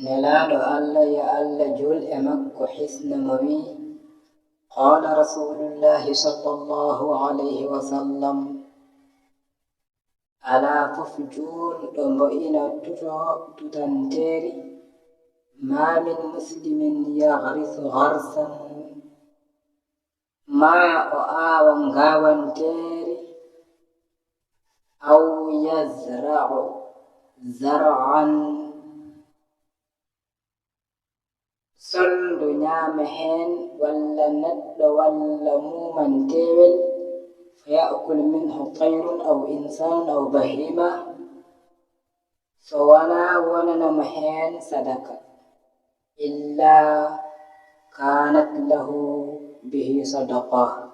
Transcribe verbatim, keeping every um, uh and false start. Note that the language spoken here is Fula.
Nelaaɗo Allah, yo Allah juul e makko hisna mo, wi'i, قال رسول الله صلى الله عليه وسلم: Alaa fof juulɗo mbo ina duto dutanteeri, ما من مسلم يغرس غرسا, maa o aawa ngaawanteeri, أو يزرع زرعا, solndu ñaama heen, walla neɗɗo, walla muumanteewel, فيأكل منه طير أو إنسان أو بهيمة, so wonaa wonana mo heen sadaka, إلا كانت له به صدقة,